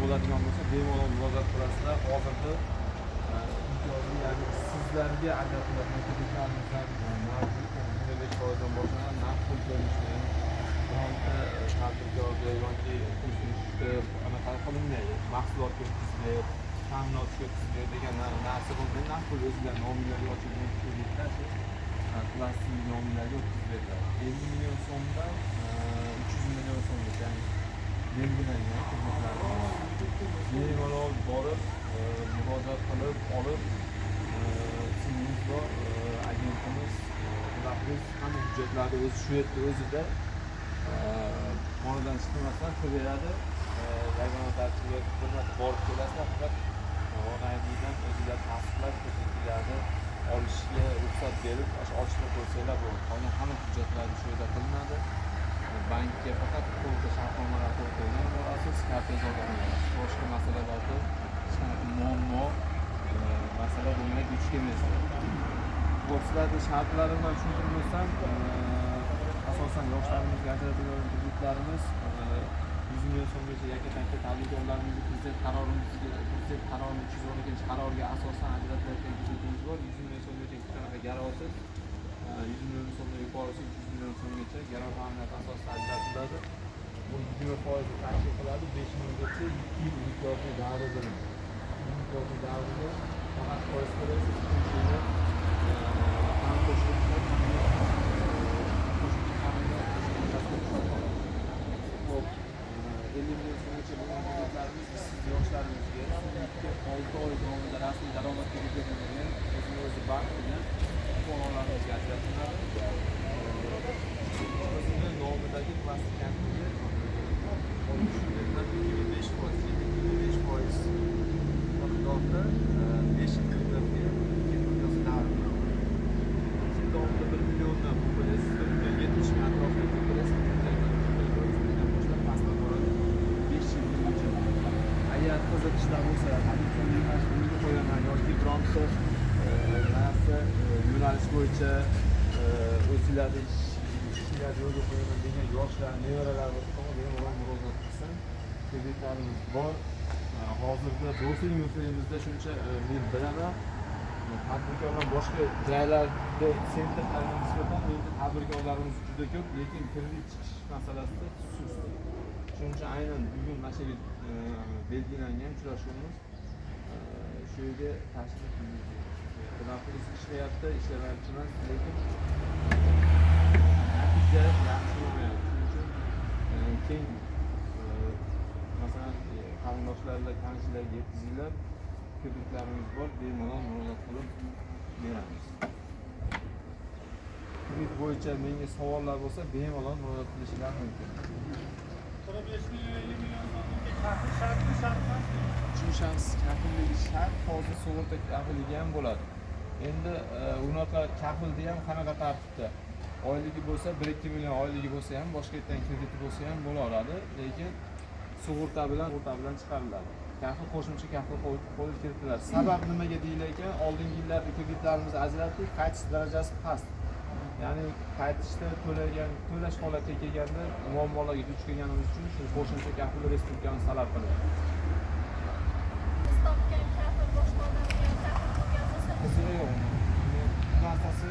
bo'ladigan bo'lsa, bemalol murojaat qilasizlar. Hozirda imtiyozli, ya'ni sizlarga ajratiladigan kreditlarimizdan mavjud 25%dan boshlanadi. Naqd pul ko'rinishida, ya'ni bironta tadbirkorga yoki pul surishda anaqa qilinmaydi. Mahsulotga o'tkazib ber, ta'minotga o'tkazib ber degan narsa bo'lmaydi. Naqd pul o'zinglar nominglarga ochilgan kreditlar shu plastik nominglarga o'tkazib beriladi. 50 million so'mdan 300 million so'mgacha, ya'ni belgilangan kreditlarimiz. Bemalol borib, murojaat qilib olib, singlimiz bor, agentimiz, ular hamma hujjatlarni o'zi shu yerda o'zida, xonadan chiqmasdan qilib beradi. Yagona tartibga bir marta borib kelasizlar, faqat ONIDdan o'zinglar tasdiqlab, kreditlarni olishga ruxsat berib, o'sha ochib qo'ysanglar bo'ldi. Qolgan hamma hujjatlarni shu yerda qilinadi. Bankka faqat qo'l shartnomalar qo'l qo'ygan borasiz, kartangizni olgan borasiz. Boshqa masalalarda hech qanaqa muammo, masala bo'lmaydi, duch kelmaysizlar. Ho'p, sizlarni shartlarini man tushuntirib o'tsam, asosan yoshlarimizga ajratilgan kreditlarimiz 100 million so'mgacha yakka-takka tadbirkorlarimizga prezident qarorini 312-qarorga asosan ajratilayotgan kreditimiz bor. 100 million so'mgacha hech qanaqa garovsiz, 100 million so'mdan yuqorisi 300 million so'mgacha garov ta'minoti asosida ajratiladi. Bu 20% tashkil qiladi. 5 yilgacha 2 yil imtiyozli davri bilan. Imtiyozli davrida faqat foiz to'laysiz, ikkinchi yili ham qo'shimcha qo'shimcha ta'minot orqasiga tushib qoladi. Ho'p, 50 million so'mgacha bo'lgan kreditlarimiz ishsiz yoshlarimizga, 6 oy davomida rasmiy daromadga ega bo'lmagan, o'zini o'zi band qilgan fuqarolarimizga ajratiladi. O'zini nomidagi plastik kartaga tushuniladi 2,5%, 2,5% miqdorda 5 yil muddatga 2 yil imtiyozli davr. 2 yil davomida 1 milliondan pul to'laysiz, 1 million 70 ming atrofida pul to'laysiz, 1 million boshlab pastga boradi 5 yil uchun. Agar qiziqishlar bo'lsa, tadbirkorlik yo'lga qo'yaman yoki bironta narsa yo'nalish bo'yicha o'zinglarni ishinglarni yo'lga qo'yaman degan yoshlar, nevaralar bo'lsa, bemalol murojaat qilsin. Kreditlarimiz bor. Hozirda do'stlik yurtimizda shuncha men bilaman, tadbirkorlar boshqa joylarda центр larga nisbatan endi tadbirkorlarimiz juda ko'p, lekin kredit chiqish masalasida sust. Shuning uchun aynan bugun mana shu yerga belgilangan uchrashuvimiz, shu yerga tashrif buyurdik. Ishlayapti, ishlamayapti emas, lekin natija yaxshi bo'lmayapti. Shuning uchun keng, masalan, qarindoshlarga, tanishlarga yetkazinglar, kreditlarimiz bor, bemalol murojaat qilib beramiz. Kredit bo'yicha menga savollar bo'lsa, bemalol murojaat qilishlari mumkin. 45 million, 50 million so'mga kafil shartmi, shart emasmi? Uchinchi shaxs kafilligi shart, hozir sug'urta kafilligi ham bo'ladi. Endi unaqa kafilni ham qanaqa tartibda? Oyligi bo'lsa, 1-2 million oyligi bo'lsa ham, boshqa yerdan krediti bo'lsa ham bo'laveradi, lekin sug'urta bilan chiqariladi. Kafil, qo'shimcha kafil qo'yib kiritiladi. Sabab nimaga deyilar ekan, oldingi yillarda kreditlarimizni ajratdik, qaytish darajasi past. Ya'ni qaytishda to'lagan, to'lash holatiga kelganda muammolarga duch kelganimiz uchun shu qo'shimcha kafil respublikamiz talab qiladi. Biz topgan kafil boshqa odamga ham kafil bo'lgan bo'lsa, Qizig'i yo'q uni. Uni narsasi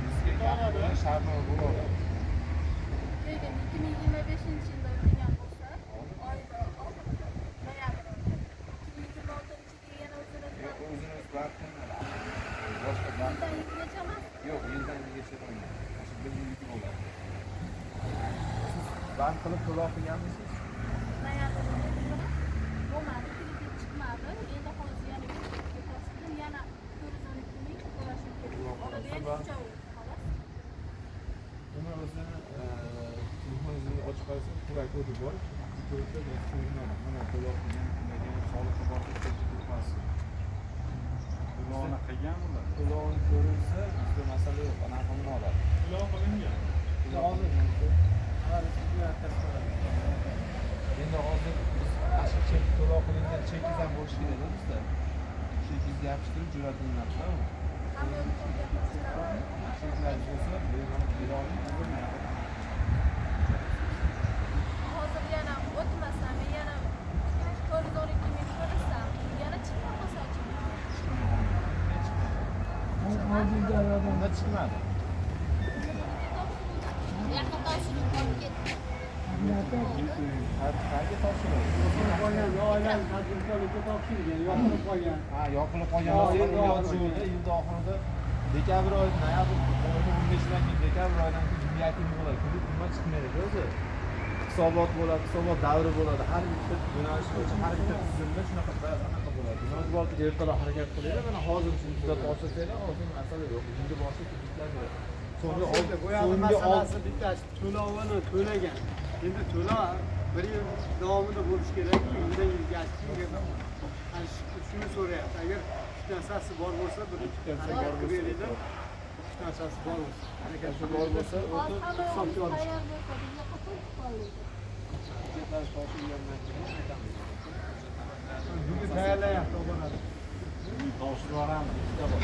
bizga kafil bilan shartnoma bo'laveradi. Lekin 2025-yilda qilgan bo'lsa, oyda oxirida, noyabr oyida, 2026-yilga yana o'zini Yo'q, o'zini o'zi band qilinadi. Boshqa band yildan yilgacha emas. Yo'q, yildan yilgacha bo'lmaydi. Shu bir yillik bo'ladi. Siz band qilib to'lov qilganmisiz? Noyabr oyida bo'lmadi, kredit chiqmadi. Endi hozir yana kreditga topshirdim, yana 412 ming to'lashim kerak. Orada yana 3 oy o'tdi, xolos. Uni o'zini telefoningizga ochib qarasangiz, QR kodi bor. Ko'rsa, ko'rinadi. Mana to'lov qilgan, qilmagan, soliqi bor, turibsiz. To'lovini qilgan ular. To'lovini ko'rinsa, bizda masala yo'q, anaqa qilinadi. To'lov qilingan. Hozir endi hozir biz ana shu chek, to'lov qilingan chekingiz ham bo'lishi kerakda bizda. Chekingizni yopishtirib jo'natilinadida u. Hamma yo'lga qo'shiladi. Cheklaringiz bo'lsa, bemalol bera olmaydi. Hozir yana o'tmasam, yana chiqmadi. Yaqin topshiriq olib ketdi. Qayerga topshiriq? Qolgan oilali tadbirkorlikka topshirgan, yopilib qolgan. Ha, yopilib qolgan bo'lsa, yilni oxirida dekabr oyi, noyabr oyini 15-dan keyin dekabr oyidan keyin yakuniy bo'ladi. Kredit nima chiqmaydi o'zi. Hisobot bo'ladi, hisobot davri bo'ladi. Har bitta yo'nalish bo'yicha har bitta tizimda shunaqa anaqa bo'ladi. Iloji boricha ertaroq harakat qilinglar. Mana hozir shuni tuzatib topshirsanglar, hozir masala yo'q. Yilni boshida kreditlar beradi. So'nggi Bu yoqda masalasi bittasi to'lovini to'lagan. Endi to'lov bir yil davomida bo'lishi kerak, yildan yilga shuni so'rayapti. Agar uch narsasi bor bo'lsa, bir harakat qilib beringlar. Uch narsasi bor bo'lsa, harakat bor bo'lsa, Hozir hamma hisobga olish. tayyor bo'lsa, bizga qachon chiqolmaydi? Hujjatlar topshirilgandan keyin aytamiz. Bugun tayyorlayapti oboradi. Topshirib yuboramiz. Ikkita bor.